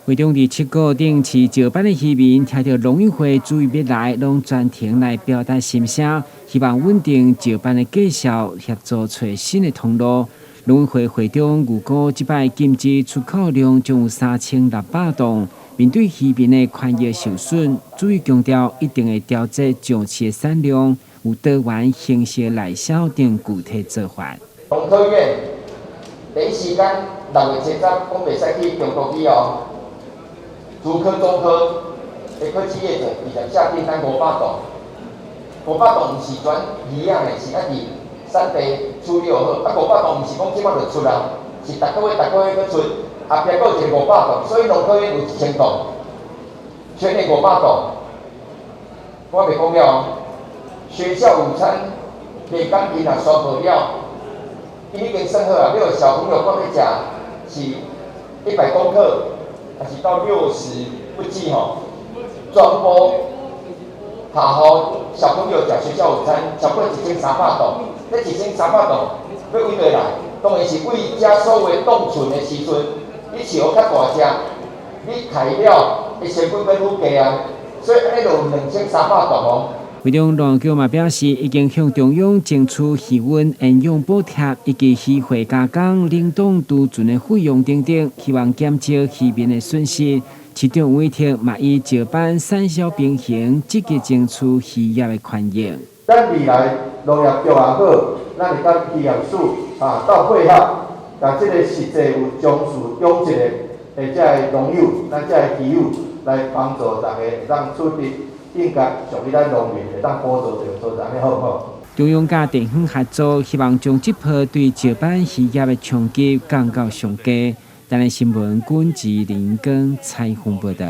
會中佇七股頂飼石斑的漁民，聽著農委會主委欲來，攏專程來表達心聲，希望穩定石斑的價數，協助揣新的通路。農委會會長預估，這擺禁止出口量將有3600噸。面對漁民的權益受損，主委強調一定會調節上市的產量，有多元形式來銷等具體做法。農科院第一時間6月70，講袂使去中國去哦。竹科、中科的科技業者直接下訂單500噸，500噸毋是全魚仔的，是愛佇產地處理好。啊，五百噸毋是講這擺就出啊，是逐個月逐個月閣出，後壁閣有一個五百噸，所以農科院有1000噸，全年五百噸。我袂講了，學校午餐袂講𪜶若宣布了，𪜶已經算好啊，你小朋友講咧食是100公克，還是到60不計吼，全部下予小朋友食學校午餐，超過1300噸，這1300噸欲佗位來？當然是為遮所謂凍存的時陣，你飼予較大隻，你刣了，伊成本閣愈低啊，所以按呢就有2300噸哦。會中農局嘛表示，已經向中央爭取魚塭營養補貼以及漁貨加工、冷凍貯存的費用等等，希望減少漁民的損失。市長委託嘛以石斑產銷平衡，積極爭取漁業的權益。咱未來農業局也好，咱會佮漁業署啊鬥配合，共這個實際有從事養殖的，的這个農友，咱這个漁友來幫助大家會當取得應該屬於咱農民會當補助著所在，按呢好毋好？中央佮地方合作，希望將這波對石斑漁業的衝擊降到上低。台視新聞，郭志林跟采訪報導。